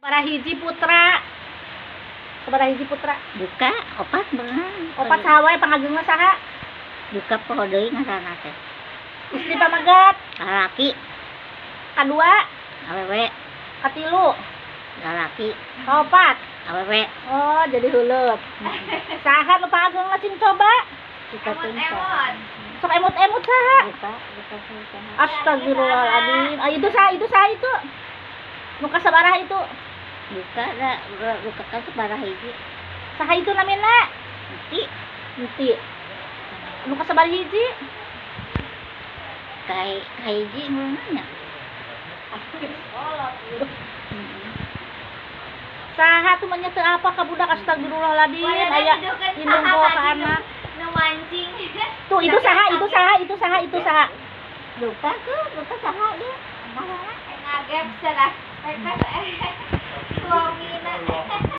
Sabaraha hiji putra? Sabaraha hiji putra? Duka opat beunang. Opat saha wae, pangageungna saha? Duka poho deui ngaranna teh. Istri pamegat? Lalaki. Kadua? Awewe. Katilu? Lalaki. Kaopat? Awewe. Oh, jadi heuleut. Saha nu pangageungna, cing coba? Kita Emot-emot. Sok emut-emut saha? Lupa, lupa saha. Astagfirullahaladzim. Ah, itu saha, itu saha itu? Nu kasabaraha itu? Duka da duka ka sabaraha hiji. Saha itu namina? Enti. Enti. Nu kasabaraha hiji? Kai kahiji meunang nya. Saha tuh mah teu apa ka budak, astagfirullahaladzim. Aya indung bawa ka anak. Nu mancing. Tuh, itu saha, itu saha, itu saha, itu saha? Lupa tuh, lupa saha dia. Ngaranna. Ngagep cenah.